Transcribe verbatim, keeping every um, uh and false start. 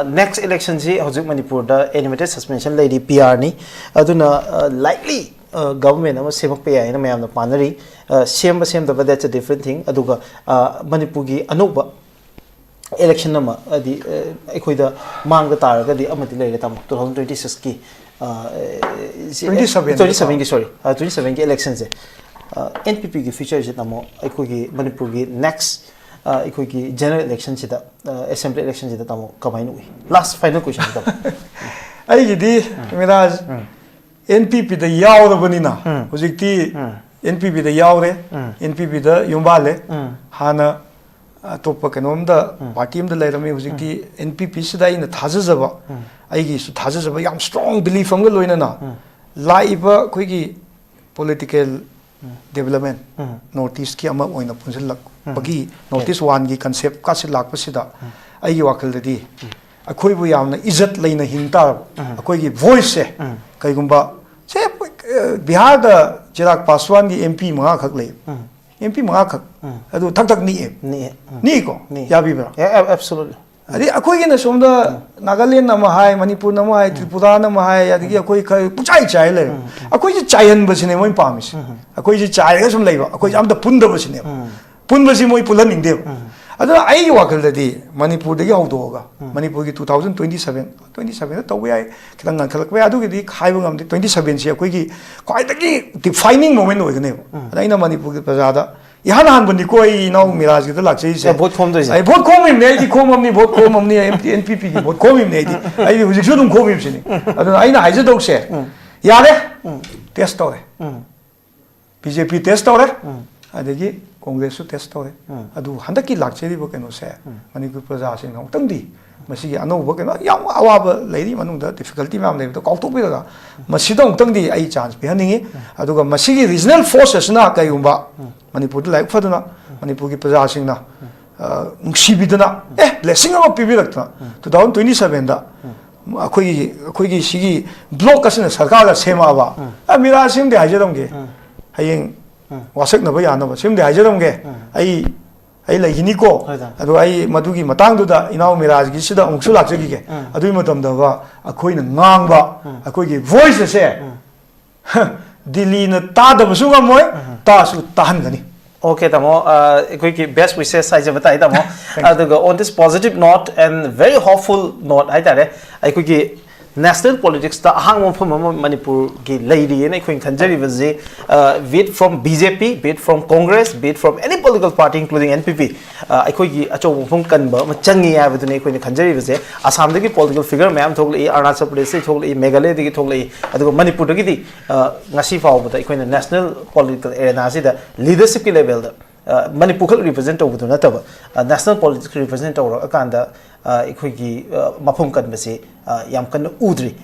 Next ꯏꯂꯦꯛꯁꯟꯁꯤ ꯍꯧꯖꯤꯛ ꯃꯅꯤꯄꯨꯔꯗ animated suspension ꯂꯩꯔꯤ, ꯄꯤ ꯑꯥꯔꯅꯤ꯫ ꯑꯗꯨꯅ ꯂꯥꯏꯛꯂꯤ ꯒꯚꯔꯟꯃꯦꯟ ꯑꯃ ꯁꯦꯝꯃꯛꯄ ꯌꯥꯏ ꯍꯥꯏꯅ ꯃꯌꯥꯝꯅ ꯄꯥꯅꯔꯤ꯫ ꯑ, ꯁꯦꯝꯕ ꯁꯦꯝꯗꯕ, that's a different thing꯫ ꯑꯗꯨꯒ ꯑ, ꯃꯅꯤꯄꯨꯔꯒꯤ ꯑꯅꯧꯕ ꯏꯂꯦꯛꯁꯟ ꯑꯃ, ꯍꯥꯏꯗꯤ ꯑ, ꯑꯩꯈꯣꯏꯗ ꯃꯥꯡꯗ ꯇꯥꯔꯒꯗꯤ ꯑꯃꯗꯤ ꯂꯩꯔꯦ, ꯇꯥꯃꯣ, ꯇꯨ ꯊꯥꯎꯖꯟ ꯇ꯭ꯋꯦꯟꯇꯤ ꯁꯤꯛꯁꯀꯤ Twenty seven. ꯇ꯭ꯋꯦꯟꯇꯤ ꯁꯚꯦꯟꯒꯤ, ꯁꯣꯔꯤ, ꯇ꯭ꯋꯦꯟꯇꯤ ꯁꯚꯦꯟꯒꯤ ꯏꯂꯦꯛꯁꯟꯁꯦ, ꯑꯦꯟ ꯄꯤ ꯄꯤꯒꯤ ꯐ꯭ꯌꯨꯆꯔꯁꯦ, ꯇꯥꯃꯣ, ꯑꯩꯈꯣꯏꯒꯤ ꯃꯅꯤꯄꯨꯔꯒꯤ ꯅꯦꯛꯁ ꯑꯩꯈꯣꯏꯒꯤ ꯖꯦꯅꯔꯦꯜ ꯏꯂꯦꯛꯁꯟꯁꯤꯗ, ꯑꯦꯁꯦꯝꯕ꯭ꯂꯤ ꯏꯂꯦꯛꯁꯟꯁꯤꯗ, ꯇꯥꯃꯣ, ꯀꯃꯥꯏꯅ ꯎꯏ? ꯂꯥꯁ ꯐꯥꯏꯅꯦꯜ ꯀꯣꯏꯁꯟꯁꯤ, ꯇꯥꯃꯣ꯫ ꯑꯩꯒꯤꯗꯤ, ꯃꯤꯔꯥꯖ, ꯑꯦꯟ ꯄꯤ ꯄꯤꯗ ꯌꯥꯎꯔꯕꯅꯤꯅ ꯍꯧꯖꯤꯛꯇꯤ ꯑꯦꯟ ꯄꯤ ꯄꯤꯗ ꯌꯥꯎꯔꯦ, ꯑꯦꯟ ꯄꯤ ꯄꯤꯗ ꯌꯨꯝꯕꯥꯜꯂꯦ꯫ ꯍꯥꯟꯅ ꯑꯇꯣꯞꯄ ꯀꯩꯅꯣꯝꯗ, ꯄꯥꯔꯇꯤ ꯑꯃꯗ ꯂꯩꯔꯝꯃꯤ, ꯍꯧꯖꯤꯛꯇꯤ ꯑꯦꯟ ꯄꯤ ꯄꯤꯁꯤꯗ ꯑꯩꯅ ꯊꯥꯖꯖꯕ, ꯑꯩꯒꯤꯁꯨ ꯊꯥꯖꯖꯕ ꯌꯥꯝ ꯁ꯭ꯇꯔꯣꯡ ꯕꯤꯂꯤꯐ ꯑꯃꯒ ꯂꯣꯏꯅꯅ ꯂꯥꯛꯏꯕ ꯑꯩꯈꯣꯏꯒꯤ ꯄꯣꯂꯤꯇꯤꯀꯦꯜ ꯗꯦꯕꯂꯞꯃꯦꯟ, ꯅꯣꯔꯠ ꯏꯁꯀꯤ ꯑꯃ ꯑꯣꯏꯅ ꯄꯨꯟꯁꯤꯜꯂꯛꯄꯒꯤ ꯅꯣꯔꯠ ꯏꯁ ꯋꯥꯟꯒꯤ ꯀꯟꯁꯦꯞꯀꯁꯤ ꯂꯥꯛꯄꯁꯤꯗ ꯑꯩꯒꯤ ꯋꯥꯈꯜꯗꯗꯤ ꯑꯩꯈꯣꯏꯕꯨ ꯌꯥꯝꯅ ꯏꯖꯠ ꯂꯩꯅ ꯍꯤꯡ ꯇꯥꯔꯕ, ꯑꯩꯈꯣꯏꯒꯤ ꯚꯣꯏꯁꯁꯦ, ꯀꯩꯒꯨꯝꯕ ꯁꯦ, ꯑ, ꯕꯤꯍꯥꯔꯗ ꯆꯤꯔꯥꯒ ꯄꯥꯁꯋꯥꯟꯒꯤ ꯑꯦꯝ ꯄꯤ ꯃꯉꯥꯈꯛ ꯂꯩ꯫ ꯑꯦꯝ ꯄꯤ ꯃꯉꯥꯈꯛ꯫ ꯑꯗꯨ ꯊꯛ ꯊꯛ ꯅꯤꯛꯑꯦ꯫ ꯅꯤꯛꯑꯦ꯫ ꯎꯝ꯫ ꯅꯤꯛꯏꯀꯣ? ꯅꯤꯛꯑꯦ꯫ ꯌꯥꯕꯤꯕ꯭ꯔꯥ? ꯑꯦ, ꯑꯦ, absolutely꯫ ꯑꯗꯩ ꯑꯩꯈꯣꯏꯒꯤꯅ ꯁꯣꯝꯗ ꯅꯥꯒꯥꯂꯦꯟ ꯑꯃ ꯍꯥꯏ, ꯃꯅꯤꯄꯨꯔꯅ ꯑꯃ ꯍꯥꯏ, ꯇ꯭ꯔꯤꯄꯨꯔꯥꯅ ꯑꯃ ꯍꯥꯏ, ꯑꯗꯒꯤ ꯑꯩꯈꯣꯏ ꯈꯔ ꯄꯨꯡꯆꯥꯏ ꯆꯥꯏ ꯂꯩꯔꯦ꯫ ꯑꯩꯈꯣꯏꯁꯦ ꯆꯥꯏꯍꯟꯕꯁꯤꯅꯦ ꯃꯣꯏꯅ ꯄꯥꯝꯃꯤꯁꯦ꯫ ꯑꯩꯈꯣꯏꯁꯦ ꯆꯥꯏꯔꯒ ꯁꯨꯝ ꯂꯩꯕ, ꯑꯩꯈꯣꯏꯁꯦ ꯑꯝꯇ ꯄꯨꯟꯗꯕꯁꯤꯅꯦꯕ꯫ ꯄꯨꯟꯕꯁꯤ ꯃꯣꯏ ꯄꯨꯜꯍꯟꯅꯤꯡꯗꯦꯕ꯫ ꯑꯗꯨꯅ ꯑꯩꯒꯤ ꯋꯥꯈꯜꯗꯗꯤ ꯃꯅꯤꯄꯨꯔꯗꯒꯤ ꯍꯧꯗꯣꯛꯑꯒ, ꯃꯅꯤꯄꯨꯔꯒꯤ two thousand twenty seven, twenty seven ꯇꯧꯕ ꯌꯥꯏ, ꯈꯤꯇꯪ ꯉꯟꯈꯠꯂꯛꯄ ꯌꯥꯏ, ꯑꯗꯨꯒꯤꯗꯤ ꯍꯥꯏꯕ ꯉꯝꯗꯦ꯫ Twenty sevenꯁꯤ ꯑꯩꯈꯣꯏꯒꯤ ꯈ꯭ꯋꯥꯏꯗꯒꯤ defining moment ꯑꯣꯏꯒꯅꯦꯕ꯫ ꯑꯗ ꯑꯩꯅ ꯃꯅꯤꯄꯨꯔꯒꯤ ꯄ꯭ꯔꯖꯥꯗ, ꯏꯍꯥꯟ ꯍꯥꯟꯕꯅꯤꯀꯣ ꯑꯩ ꯏꯅꯥꯎ ꯃꯤꯔꯥꯖꯒꯤꯗ ꯂꯥꯛꯆꯔꯤꯁꯦ꯫ ꯑꯦ, vote ꯈꯣꯝꯗꯣꯏꯁꯦ꯫ ꯑꯩ vote ꯈꯣꯝꯃꯤꯕꯅꯦ, ꯑꯩꯗꯤ ꯈꯣꯝꯃꯝꯅꯤ, vote ꯈꯣꯝꯃꯝꯅꯤ, ꯑꯩ ꯑꯦꯟ ꯄꯤ ꯄꯤꯒꯤ vote ꯈꯣꯝꯃꯤꯕꯅꯦ ꯑꯩꯗꯤ꯫ ꯑꯩꯗꯤ ꯍꯧꯖꯤꯛꯁꯨ ꯑꯗꯨꯝ ꯈꯣꯝꯃꯤꯕꯁꯤꯅꯤ꯫ ꯑꯗꯨꯅ ꯑꯩꯅ ꯍꯥꯏꯖꯗꯧꯁꯦ, ꯌꯥꯔꯦ, test ꯇꯧꯔꯦ꯫ ꯕꯤ ꯖꯦ ꯄꯤ test ꯇꯧꯔꯦ, ꯑꯗꯒꯤ ꯀꯣꯡꯒ꯭ꯔꯦꯁꯁꯨ test ꯇꯧꯔꯦ꯫ ꯑꯗꯨ ꯍꯟꯗꯛꯀꯤ ꯂꯥꯛꯆꯔꯤꯕ ꯀꯩꯅꯣꯁꯦ, ꯃꯅꯤꯄꯨꯔ ꯄ꯭ꯔꯖꯥꯁꯤꯡꯅ ꯑꯃꯨꯛꯇꯪꯗꯤ ꯃꯁꯤꯒꯤ ꯑꯅꯧꯕ ꯀꯩꯅꯣ, ꯌꯥꯝ ꯑꯋꯥꯕ ꯂꯩꯔꯤ ꯃꯅꯨꯡꯗ, difficulty ꯃꯌꯥꯝ ꯂꯩꯕꯗꯣ ꯀꯥꯎꯊꯣꯛꯄꯤꯔꯒ, ꯃꯁꯤꯗ ꯑꯃꯨꯛꯇꯪꯗꯤ ꯑꯩ chance ꯄꯤꯍꯟꯅꯤꯡꯉꯤ꯫ ꯑꯗꯨꯒ ꯃꯁꯤꯒꯤ regional force ꯑꯁꯤꯅ ꯀꯩꯒꯨꯝꯕ ꯃꯅꯤꯄꯨꯔꯗ ꯂꯥꯏꯕꯛ ꯐꯗꯅ ꯃꯅꯤꯄꯨꯔꯒꯤ ꯄ꯭ꯔꯖꯥꯁꯤꯡꯅ, ꯑ, ꯅꯨꯡꯁꯤꯕꯤꯗꯅ, ꯑꯦ, blessing ꯑꯃ ꯄꯤꯕꯤꯔꯛꯇꯅ, two thousand twenty sevenꯗ ꯑꯩꯈꯣꯏꯒꯤ, ꯑꯩꯈꯣꯏꯒꯤ ꯁꯤꯒꯤ bloc ꯑꯁꯤꯅ ꯁꯔꯀꯥꯔꯒ ꯁꯦꯝꯃꯛꯑꯕ, ꯑ, ꯃꯤꯔꯥ, ꯁꯤꯃꯗꯤ ꯍꯥꯏꯖꯔꯝꯒꯦ, ꯍꯌꯦꯡ ꯋꯥꯁꯛꯅꯕ ꯌꯥꯅꯕ ꯁꯤꯃꯗꯤ ꯍꯥꯏꯖꯔꯝꯒꯦ, ꯑꯩ ꯑꯩ ꯂꯩꯈꯤꯅꯤꯀꯣ꯫ ꯍꯣꯏ, ꯇꯥꯃꯣ꯫ ꯑꯗꯣ ꯑꯩ ꯃꯗꯨꯒꯤ ꯃꯇꯥꯡꯗꯨꯗ ꯏꯅꯥꯎ ꯃꯤꯔꯥꯖꯒꯤꯁꯤꯗ ꯑꯃꯨꯛꯁꯨ ꯂꯥꯛꯆꯈꯤꯒꯦ꯫ ꯑꯗꯨꯒꯤ ꯃꯇꯝꯗ ꯕꯕꯥ, ꯑꯩꯈꯣꯏꯅ ꯉꯥꯡꯕ, ꯑꯩꯈꯣꯏꯒꯤ ꯚꯣꯏꯁ ꯑꯁꯦ ꯗꯤꯜꯂꯤꯅ ꯇꯥꯗꯕꯁꯨ ꯉꯝꯃꯣꯏ, ꯇꯥꯁꯨ ꯇꯥꯍꯟꯒꯅꯤ꯫ Okay, ꯇꯥꯃꯣ, ꯑ, ꯑꯩꯈꯣꯏꯒꯤ best wishes ꯍꯥꯏꯖꯕ ꯇꯥꯏ, ꯇꯥꯃꯣ꯫ ꯑꯗꯨꯒ on this positive note and very hopeful note ꯍꯥꯏꯇꯥꯔꯦ, ꯑꯩꯈꯣꯏꯒꯤ national politics ꯇ ꯑꯍꯥꯡꯕ ꯃꯐꯝ ꯑꯃ ꯃꯅꯤꯄꯨꯔꯒꯤ ꯂꯩꯔꯤꯑꯅ ꯑꯩꯈꯣꯏꯅ ꯈꯟꯖꯔꯤꯕꯁꯤ, uh, be it from B J P, be it from Congress, be it from any political party, including N P P, uh, ꯑꯩꯈꯣꯏꯒꯤ ꯑꯆꯧꯕ ꯃꯐꯝ ꯀꯟꯕ ꯑꯃ ꯆꯪꯉꯤ ꯍꯥꯏꯕꯗꯨꯅꯤ ꯑꯩꯈꯣꯏꯅ ꯈꯟꯖꯔꯤꯕꯁꯦ꯫ ꯑꯁꯥꯝꯗꯒꯤ political figure ꯃꯌꯥꯝ ꯊꯣꯛꯂꯛꯏ, ꯑꯔꯨꯅꯥꯆꯜ ꯄ꯭ꯔꯗꯦꯁꯇꯒꯤ ꯊꯣꯛꯂꯛꯏ, ꯃꯦꯘꯥꯂꯌꯗꯒꯤ ꯊꯣꯛꯂꯛꯏ, ꯑꯗꯨꯒ ꯃꯅꯤꯄꯨꯔꯗꯒꯤꯗꯤ, uh, ꯉꯁꯤ ꯐꯥꯎꯕꯗ ꯑꯩꯈꯣꯏꯅ national political arena ꯁꯤꯗ leadership ꯀꯤ level ꯗ, ꯑ, ꯃꯅꯤꯄꯨꯔ ꯈꯛ represent ꯇꯧꯕꯗꯨ ꯅꯠꯇꯕ, ꯑ, national politics represent ꯇꯧꯔꯛꯑꯀꯥꯟꯗ, ꯑ, ꯑꯩꯈꯣꯏꯒꯤ, ꯑ, ꯃꯐꯝ ꯀꯟꯕꯁꯤ, ꯑ, ꯌꯥꯝ ꯀꯟꯅ ꯎꯗ꯭ꯔꯤ꯫